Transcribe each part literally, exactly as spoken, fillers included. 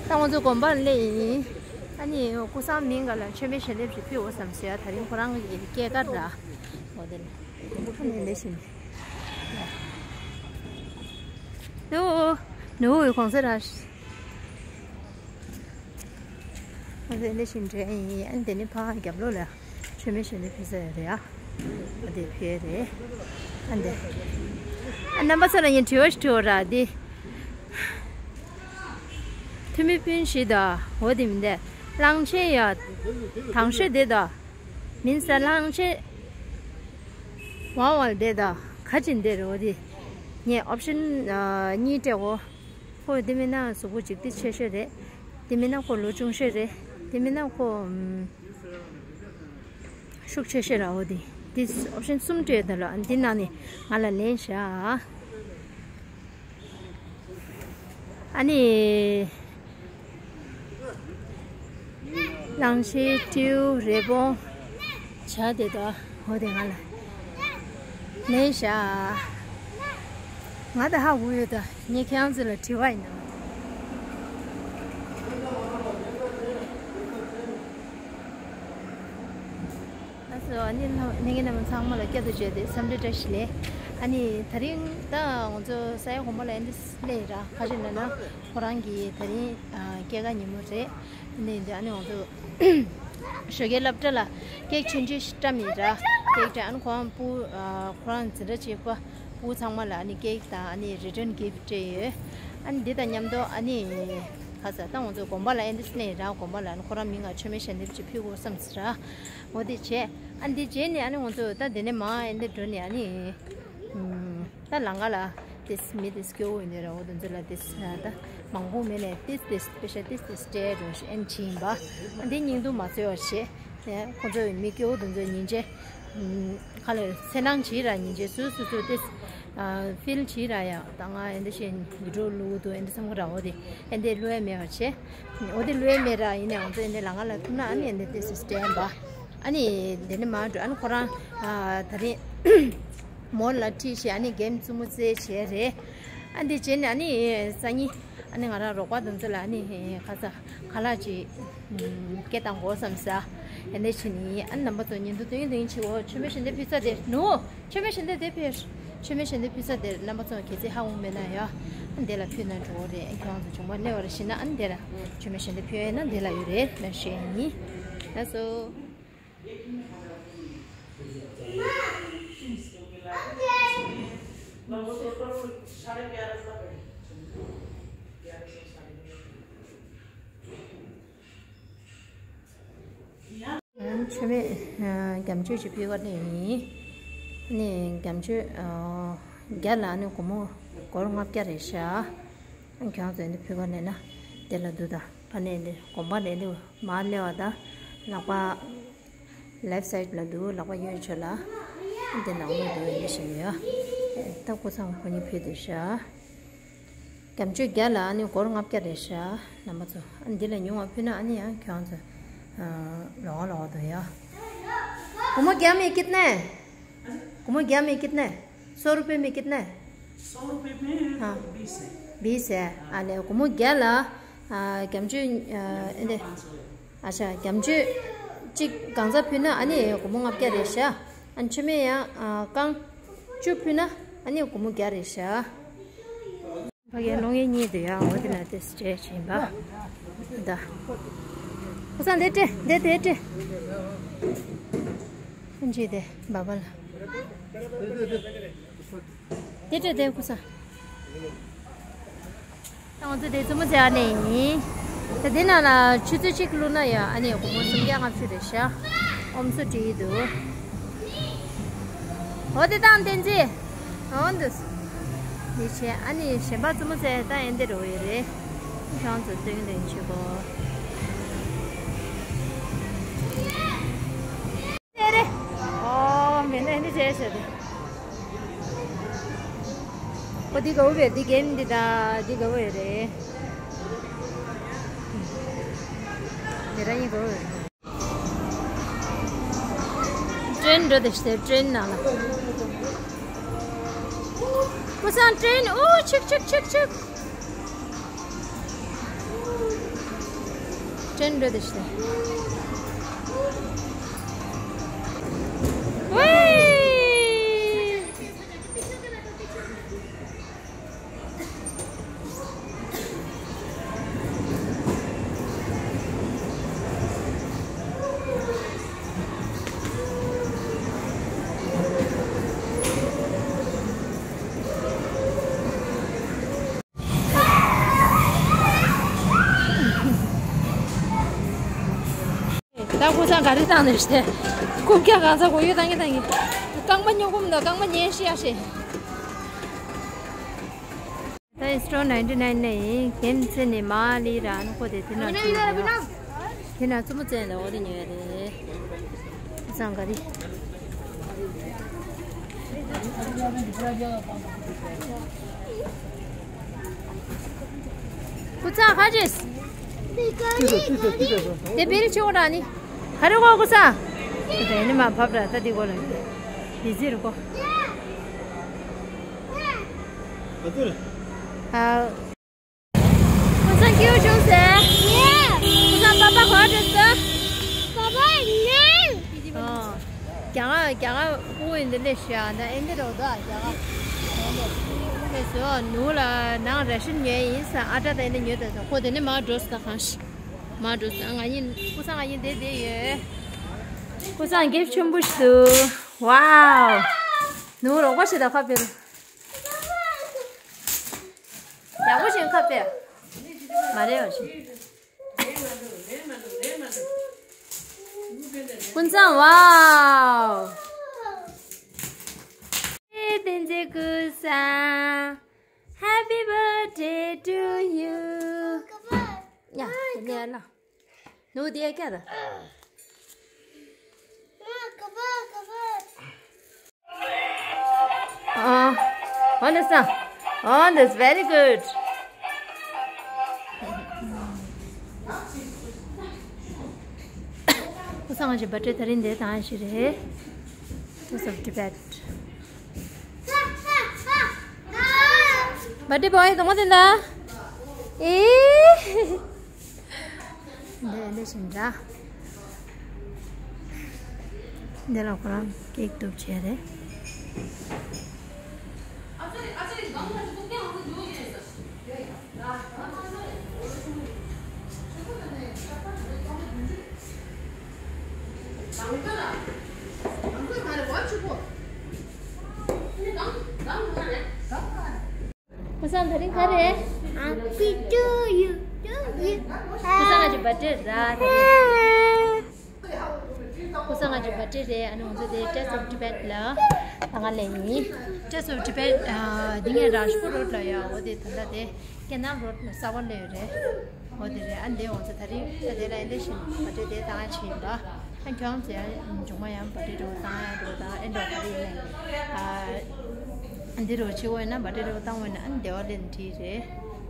ད་ང་ཚོ་དགོན་པར་སླེབས་ཡིན། ཨ་ནི་སྐུ་གསུམ་མིང་ག་ལ་མཆོད་མེ་ཞལ་འདེབས་ཅིག་ཕུལ་འོ་བསམ་ཟེར་ཡ། ད་རིང་ཁོ་རང་གི་སྐྱེས་སྐར་ར། འོ་དེ་ལ་ཨ་ནི་ལེ་ཤིན། ནུ་ནུ་གོང་ས་ར། ཨ་ནི་ལེ་ཤིན་འདྲ་ཡིན། ཨ་ནི་དེ་ནི་ཕ་རྒྱབ་ལོགས་ལ། མཆོད་མེ་ཞལ་འདེབས་ཕུལ་ས་ཡོད་རེད་ཨ། ཨ་དེ་ཕུལ་ཡོད་རེད། ཨ་འདི། ཨ་རྣམ་པ་ཚོ་ལ་ངས་དྲི་བ་ཞིག་དྲི་བ་ར་འདི། ཐུ་མི་ཕུན་ཞིག་དང་འོ་དེ་མིན་དེ། གླང་ཆེན་ཡ། དང་ཤོས་དེ་དང་། མིན་ས་གླང་ཆེན། ཝང་ཝང་དེ་དང་ག་ཅིན་དེ་རེད་འོ་དེ། ངས་ཨོབ་ཤན་གཉིས་སྤྲད་འོ། ཁོ་དེ་མིན་ན་གཟུགས་པོ་འཇིག་རྟེན་ཆེ་ཤོས་རེད། དེ་མིན་ན་ཁོ་ལོ་ཆུང་ཤོས་རེད། དེ་མིན་ན་ཁོ། ཤུགས་ཆེ་ཤོས་ར་འོ་དེ། དེ་ཨོབ་ཤན་གསུམ་སྤྲད་ད་ལ་འདི་ནང་ནས་ང་ལ་ལན་བཞག་ཨ་ནི། གླང་ཆེན་སྤྲེའུ་རི་བོང་བྱ་དེ་དག་འོ་དེ་ང་ལ་ལན་བཞག་ང་ད་ཧ་གོ་ཡོད་ད། ངས་ཁྱེད་རང་ཚོ་ལ་དྲི་བ་ཡིན་ད། ལགས་སོ། ཨ་ནི་ལྷ་ལྷན་རྒྱས་རྣམ་པ་ཚང་མ་ལ་བསྐྱར་དུ་བརྗོད་དེ་འཚམས་འདྲི་བཀྲ་ཤིས་བདེ་ལེགས། ཨ་ནི་དེ་རིང་ད་ང་ཚོ་ས་ཡ་དགོན་པ་ལ་ཨེ་འདྲ་སླེབས་ར་ཁ་ཤས་ན་ན་ཁོ་རང་གི་དེ་རིང་སྐྱེས་སྐར་ཉིན་མོ་རེད། ཨ་ནི་འདི་ཨ་ནི་ང་ཚོ་ཞོགས་ཀའི་སློབ་གྲྭ་ལ་ཀེག་ཆུང་ཆུང་ཞིག་བཀྲམ་ཡིན་ར། ཀེག་བཀྲམ་ཨ་ནི་ཁོ་རང་སྤུ་ཁོ་རང་འཛིན་གྲྭ་གཅིག་པ་སྤུ་གུ་ཚང་མ་ལ་ཨ་ནི་ཀེག་དང་ཨ་ནི་རི་ཊན་གིཕ་སྤྲད་ཡོད། ཨ་ནི་འདི་དང་མཉམ་དུ་ཨ་ནི་ཁ་ས་ད་ང་ཚོ་དགོན་པ་ལ་ཨེ་འདྲ་སླེབས་ར་དགོན་པ་ལ་ཨ་ནི་ཁོ་རང་མིང་ང་མཆོད་མེ་ཞལ་འདེབས་ཅིག་ཕུལ་དགོས་བསམ་ཟེར་ར། འོ་དེ་བྱས། ཨ་འདི་བྱས་ནས་ཨ་ནི་ང་ཚོ་ད་འདི་ནས་མར་ཨེ་འདི་འགྲོ་ནས་ཨ་ནི། ད་ལམ་ཁ་ལ་ཏིས་མི་ཏིས་སྐྱོ་བོ་ཡིན་ནས་ར་འོ་དེ་ཚོ་ལ་ཏིས་ད་མང་པོ་མེད་ནས་ཏིས་ཏིས་པེ་ཤ་ཏིས་ཏིས་སྤྲད་འགྲོ་ཞེས་ཨེ་འདི་བྱས་ཡིན་པ། ཨ་འདི་སྙིང་སྡུག་མ་ཚོར་བ་བྱས། ཁོ་ཚོ་མི་སྐྱོ་བོ་དེ་ཚོ་ཉིན་བྱེད། ཁ་ལ་ཚེ་ནང་བྱིས་ར་ཉིན་བྱེད་སུ་སུ་སུ་ཏིས། ཕིལ་བྱིས་ར་ཡ་ད་ང་ཨེ་འདི་བྱས་བི་ཌིའོ་བླུག་འདུག་ཨེ་འདི་བསམ་གི་ར་འོ་དེ་ཨེ་འདི་བླུག་ཡ་མེད་པ་བྱས། འོ་དེ་བླུག་ཡ་མེད་ར་ཡིན་ནས་ང་ཚོ་ཨེ་འདི་ལམ་ཁ་ལ་ཐུག་ན་ཨ་ནི་ཨེ་འདི་ཏིས་སྤྲད་ཡིན་པ། ཨ་ནི་འདི་ནས་མར་འགྲོ་ཨ་ནི་ཁོ་རང་ད་རེས་མོ་ལ་ཁྲིད་བྱས་ཨ་ནི་གེམ་རྩེད་མོ་རྩེ་བྱས་རེད། ཨ་འདི་བྱས་ནས་ཨ་ནི་སང་ཉིན་ཨ་ནི་ང་རང་རོགས་པ་དེ་ཚོ་ལ་ཨ་ནི་ཁ་ས་ཁ་ལག་ཅིག་སྐད་བཏང་དགོས་བསམ་ས། ཨ་ནི་བྱས་ནས་ཨ་ནི་རྣམ་པ་ཚོ་ཉིན་ཐོ་སྟོན་སྟོན་བྱེད་འོ། མཆོད་མེ་ཞལ་འདེབས་ཕུལ་ས་དེ་ནུ། མཆོད་མེ་ཞལ་འདེབས་དེ་ཕུལ། མཆོད་མེ་ཞལ་འདེབས་ཕུལ་ས་དེ་རྣམ་པ་ཚོ་གལ་སྲིད་ཧ་གོ་མེད་ན་ཡ། ཨ་འདི་ལ་ཕུལ་ན་འགྲོ་གི་རེད། ཁྱེད་རང་ཚོ་བྱུང་བ་སླེབས་པ་རེད་ཤེས་ན་ཨ་ནི་འདི་ལ་མཆོད་མེ་ཞལ་འདེབས་ཕུལ་ཡ་ཡིན་ན་འདི་ལ་ཡོད་རེད་ལབ་བཤད་ཡིན། ལགས་སོ། མཆོད་མེ་རྒྱ་མཆོད་ཅིག་ཕུལ་ག་ནས་ཡིན། ནས་རྒྱ་མཆོད་བརྒྱ་ལ་ནི་སྒོར་མོ་སྒོར་ལྔ་བརྒྱ་རེད་ཤག་ཁྱེད་རང་ཚོ་འདི་ཕུལ་ག་ནས་ན་དེ་ལ་འདུག་ད་ཕ་ནས་འདི་དགོན་པ་ནས་འདི་མར་སླེབས་པ་ད་ལག་པ། ལེཕ་སའིཌ་ལ་འདུག་ལག་པ་གཡོན་ཕྱོགས་ལ། འདི་ནང་ལོགས་འདུག་ཡིན་ཞིག་ཡོད། ད་སྐུ་ཚང་ཁོ་གཉིས་ཕུལ་དེ་ཤག་རྒྱ་མཆོད་བརྒྱ་ལ་ཨ་ནི་སྒོར་ལྔ་བརྒྱ་རེད་ཤག་རྣམ་པ་ཚོ། ཨ་ནི་འདི་ལས་ཉུང་བ་ཕུལ་ན་ཨ་ནི་ཡང་ཁྱོད་ཚོ། ལོག་ལོག་འདུག་ཡ། སྒོར་མོ་བརྒྱ་མེད་ཀིད་ནས། སྒོར་མོ་བརྒྱ་མེད་ཀིད་ནས། སོ་རུ་པེ་མེད་ཀིད་ནས། सौ रुपये में हाँ। बीस है। बीस है। ཨ་ལས་སྒོར་མོ་བརྒྱ་ལ། རྒྱ་མཆོད་ཨེ་འདི། ཨ་ཤ་རྒྱ་མཆོད་གཅིག་གང་ཚ་ཕུལ་ན་ཨ་ནི་སྒོར་མོ་ལྔ་བརྒྱ་རེད་ཤག་ཨ་མཆོད་མེ་ཡང་རྐང་བཅུ་ཕུལ་ན་ཨ་ནི་སྒོར་མོ་བརྒྱ་རེད་ཤག་ཕ་གིའི་སློང་ཡས་གཉིས་དེ་ཡང་འོ་དེ་ལ་དེ་སྤྲད་བྱིན་པ། ད། ཁོ་ཚང་དེ་སྤྲད་དེ་དེ་སྤྲད། ཁོ་འཇིག་དེ་འབའ་པ་ལ། དེ་སྤྲད་དེ་ཁོ་ཚང་། ད་ང་ཚོ་དེ་རྩེད་མོ་རྩེ་ཨ་ནེ་ཡིན། ད་དེ་ནང་ལ་ཆུ་ཚོད་གཅིག་བླུགས་ན་ཡང་ཨ་ནེ་སྒོར་མོ་སུམ་བརྒྱ་ལྔ་བཅུ་རེད་ཤག་ཨོམ་སྲུ་བྲིས་འདུག་འོ་དེ་དང་བསྟན་འཛིན། འོ་འདུག་འདི་བྱས་ཨ་ནེ་གཞན་པ་རྩེད་མོ་རྩེ་ད་ཨེ་འདི་རོ་ཡོད་རེད། ཁྱོད་ཚོ་སྟོན་ལེན་བྱེད་གོ། ཨོ་མེད་ན་འདི་བྱས་བྱས་ཏེ། ཨོ་འདི་ག་བོ་བས་འདི་གན་འདི་ད་འདི་ག་བོ་ཡོད་རེད། འདི་ར་ཡིན་གོ། ཀྲེན་འགྲོ་དེ་ཤི་ཀྲེན་ནང་ལ། ཁོ་ཚང་ཀྲེན་ཨོ་ཆིག་ཆིག་ཆིག་ཆིག་ཅན་འགྲོ་དེ་ཤི། ད་ཀུན་བཟང་ག་རེ་བཏང་ནས་ཤི། རྐུབ་བཀྱག་གང་ཚ་གོ་ཡོད་བཏང་གི་བཏང་གི། རྐང་པ་སྨྱོ་གུམ་དང་རྐང་པ་ཉན་ཤི་ཡ་ཤི། ད་ཨི་སི་ཊོར་ནའིན་ཊི་ནའིན་ནས་ཡིན། རྒན་ཚེ་ནས་མ་ལི་ར་ཨ་ནི་ཁོ་དེ་དེ་ན་ཚུར་ཉོ་ཡ། དེ་ན་བཙུན་མོ་བཙན་ལ་འོ་དེ་ཉོ་ཡ་རེད། བཟང་ག་རེ། ཁུ་ཚང་ཧ་ཅེས། དེ་བེ་རི་ཆེ་བོ་ར་ནི། ག་རེ་གོ་ཁུ་ཚང་། དེ་ནི་མ་ཕབ་ར་ད་དེ་གོ་ལ། དེ་ཟེར་གོ། ཨ། ཁོ་ཚང་སྐྱིད་པོ་བྱུང་ཟེར། ཡེ། ཁོ་ཚང་པ་པ་ག་པར་འགྲོ་ཟེར། པ་པ་ཡིན། ཨོ། རྒྱ་གར་རྒྱ་གར་དབུ་ཡིན་འདི་ལས་ཤ་འདི་ཨིན་འདི་རོ་དོ་རྒྱ་གར། དེ་ཟེར་ནུ་ལ་ནང་ར་ཤིན་ཉོས་ཡིན་ཟེར། ཨ་ཏྲ་དེ་འདི་ཉོས་དེ་ཟེར། ཁོ་དེ་ནི་མ་འགྲོ་ཟེར་གང་ཤི། མ་འགྲོ་ཟེར། ང་གཉིས་ཁོ་ཚང་ང་གཉིས་བསྡད་བསྡད་ཡོད། ཁོ་ཚང་སྐྱིད་ཆེན་པོ་ཞིག་འདུག་ཝའོ། ནུ་རོགས་པ་ཞིག་དང་ཁ་ཕེབས། ཡག་པོ་ཞིག་ཁ་ཕེབས། མ་རེད་བ་ཞིག་ཀུན་བཟང་ཝའོ། བསྟན་འཛིན་ཀུན་བཟང་། Happy birthday to you. ཡ། དེ་ནས་ལ། ནུ་དེ་ཀ་ད། ཨ། ཨོ་འདི་ས། ཨོ་འདི་very good. ཁོ་ཚང་གི་བར་ཐི་ཌེ་དེ་རིང་འདི་དང་ཞིག་རེད། Voice of Tibet. བར་ཐི་ཌེ་བོའི་དང་པོ་དེ་འདྲ། ཨེ། འདི་འདི་བཞིན་འདྲ། འདི་ལ་ཁོ་རང་ཀེག་གཏུབ་བྱས་རེད། ཁོ་ཚང་དེ་རིང་ག་རེ། Happy to you, to you. ཁོ་ཚང་ང་ཅི་བར་ཐི་ཌེ་རེད་ད་དེ་རིང་། ཁོ་ཚང་ང་ཅི་བར་ཐི་ཌེ་རེད། ཨ་ནི་ང་ཚོ་དེ་Taste of Tibet ལ་ད་ང་ལས་ཡིན། Taste of Tibet ཨ་འདི་ངས་ར་ཇི་པུར་རོ་ཌི་ལ་ཡོད། འོ་དེ་ད་ལྟ་དེ་ཀེ་ནམ་རོ་ཌི་ལ་གསར་པ་སླེབས་ཡོད་རེད། འོ་དེ་རེད། ཨ་འདི་ང་ཚོ་ད་རིང་ཨ་དེ་ལ་ཨེ་འདི་བཞིན་བར་ཐི་ཌེ་དེ་བཏང་ཡ་ཕྱིན་ཡིན་པ། ཨ་ཁྱོད་རང་ཚོ་ཡང་མཇུག་མ་ཡང་བར་ཐི་ཌེ་འགྲོ་བཏང་ཡ་འགྲོ་བཏང་ཨེ་འགྲོ་ད་རེད་ཡིན། ཨ་འདི་རོ་ཆེ་བོ་ཡིན་ན་བར་ཐི་ཌེ་འགྲོ་བཏང་བ་ཡིན་ན་ཨ་འདི་བ་ལེན་བྲིས་རེད།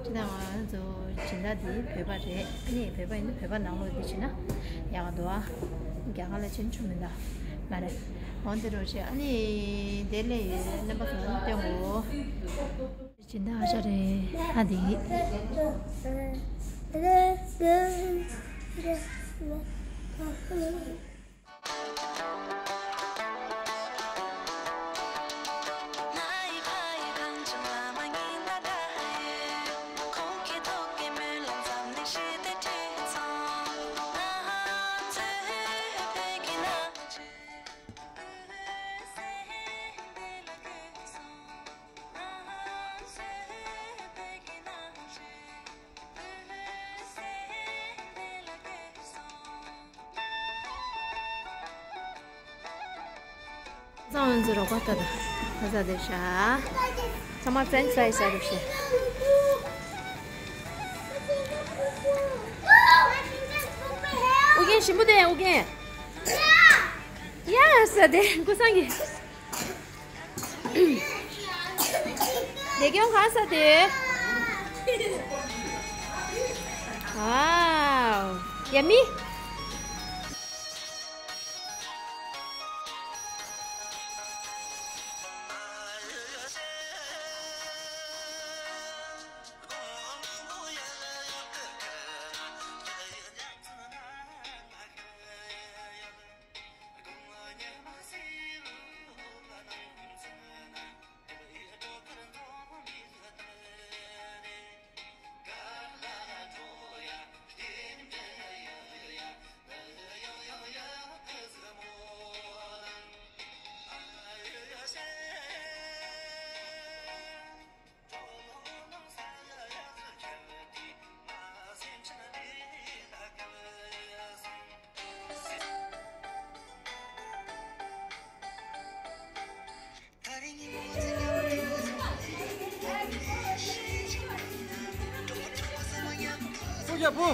ཅི་ད་ང་ཚོ་སྦྱིན་བདག་འདི་བོད་པ་རེད། ཨ་ནི་བོད་པ་ཡིན་ན་བོད་པ་ནང་ལོགས་འདི་བྱས་ན་ཡག་འདུག་ཨ། རྒྱ་གར་ལ་ཕྱིན་ཆུ་མི་འདུག་མ་རེད། འོ་འདི་རོ་ཆེ་ཨ་ནི་དེ་ལས་ཡོད་རྣམ་པ་ཚོ་ནི་སྟོན་གོ། སྦྱིན་བདག་ཨ་ཅག་རེད་ཨ་དེ། ཚང་ཚོ་རོགས་པ་ལྟ་དང་། ཁ་ས་དེ་ཤ། ཚང་མ་བཙན་ས་ཡི་ས་རེད་ཤ། ཨུ་རྒྱན་ཞིམ་པོ་དེ་ཨུ་རྒྱན། ཡ་ས་དེ་ཀུན་བཟང་གི། བདེ་སྐྱོང་ག་ས་དེ། ཝའོ། ཡ་མི། རྒྱལ་པོ།